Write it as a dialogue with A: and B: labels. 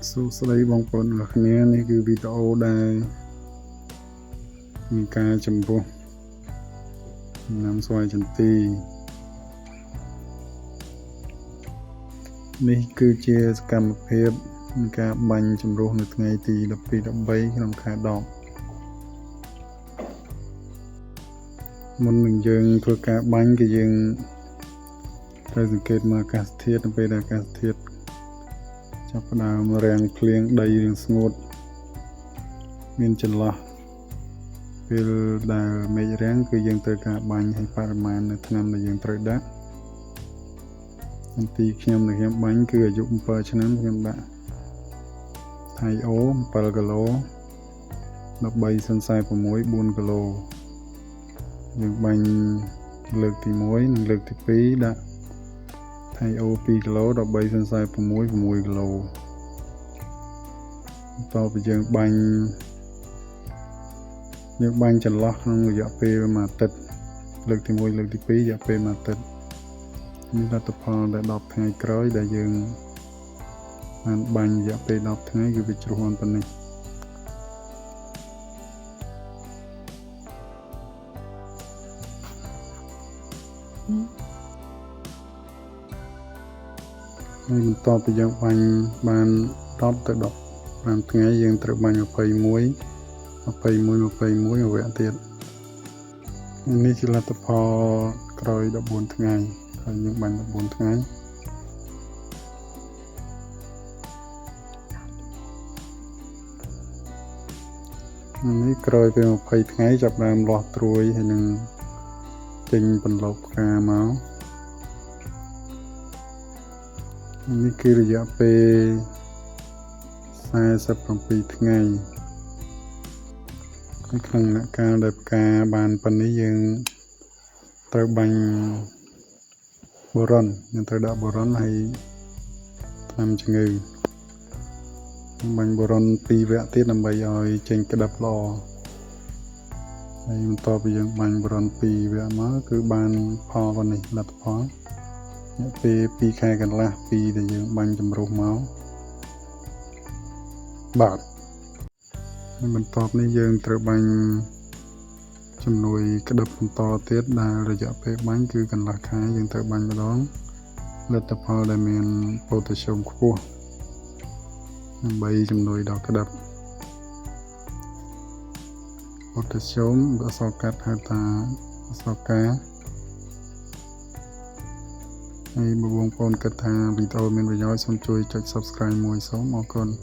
A: សួស្តីបងប្អូនទាំងអស់គ្នានេះគឺវីដេអូដែលមានការចំពោះណាំស្វាយចន្ទីនេះគឺជាសកម្មភាពនៃការបាញ់ចម្រុះនៅថ្ងៃទី12 13ក្នុងខែ10មុននឹងយើងធ្វើការបាញ់គឺយើងត្រូវសង្កេតមើលអាកាសធាតុនៅពេលដែលអាកាសធាតុចាប់ផ្ដើមរាំងភ្លៀងដីរាងស្ងួតមានចន្លោះពេលដែលមេឃរាំងគឺយើងត្រូវការបាញ់ឲ្យបរិមាណនៅថ្នាំដែលយើងត្រូវដាក់អំពីខ្ញុំដែលខ្ញុំបាញ់គឺអាយុ7ឆ្នាំខ្ញុំដាក់ថៃអូ7គីឡូ13សិន46 4គីឡូយើងបាញ់លើកទី1និងលើកទី2ដាក់ថៃអូ2គីឡូ13សិន46 6គីឡូតទៅយើងបាញ់ចន្លោះក្នុងរយៈពេលមួយអាទិត្យលើកទី1លើកទី2រយៈពេលមួយអាទិត្យនេះលទ្ធផលដែល10ថ្ងៃក្រោយដែលយើងបានបាញ់រយៈពេល10ថ្ងៃគឺវាជ្រុះបានប៉ុណ្ណេះហើយបន្ទាប់ពីយើងបាញ់បាន10ទៅ15ថ្ងៃយើងត្រូវបាញ់21 21 21វគ្គទៀតនេះជាលទ្ធផលក្រោយ14ថ្ងៃហើយយើងបាញ់14ថ្ងៃនេះក្រោយពេល20ថ្ងៃចាប់ដើមលាស់ត្រួយហើយនឹងចេញបន្លប់ផ្កាមកនេះគឺរយៈពេល47ថ្ងៃនៅក្នុងដំណាក់កាលដែលផ្កាបានប៉ុណ្នេះយើងត្រូវបាញ់បូរ៉ុនយើងត្រូវដាក់បូរ៉ុនហើយថ្នាំជំងឺបាញ់បូរ៉ុន2វគ្គទៀតដើម្បីឲ្យចេញក្តាប់ល្អហើយបន្ទាប់ពីយើងបាញ់បូរ៉ុន2វគ្គមកគឺបានផលប៉ុណ្នេះលទ្ធផលរយៈពេល2ខែកន្លះពីដែលយើងបាញ់ចម្រុះមកបាទហើយបន្ទាប់នេះយើងត្រូវបាញ់ជំនួយក្តាប់បន្តទៀតដែលរយៈពេលបាញ់គឺកន្លះខែយើងត្រូវបាញ់ម្ដងលទ្ធផលដែលមានប៉ូតាស្យូមខ្ពស់ដើម្បីជំនួយដល់ក្តាប់ប៉ូតាស្យូមអក្សរកាត់ហៅថាអក្សរកាហើយបើបងប្អូនគិតថាវីដេអូមានប្រយោជន៍សូមជួយចុច Subscribe មួយសូមអរគុណ។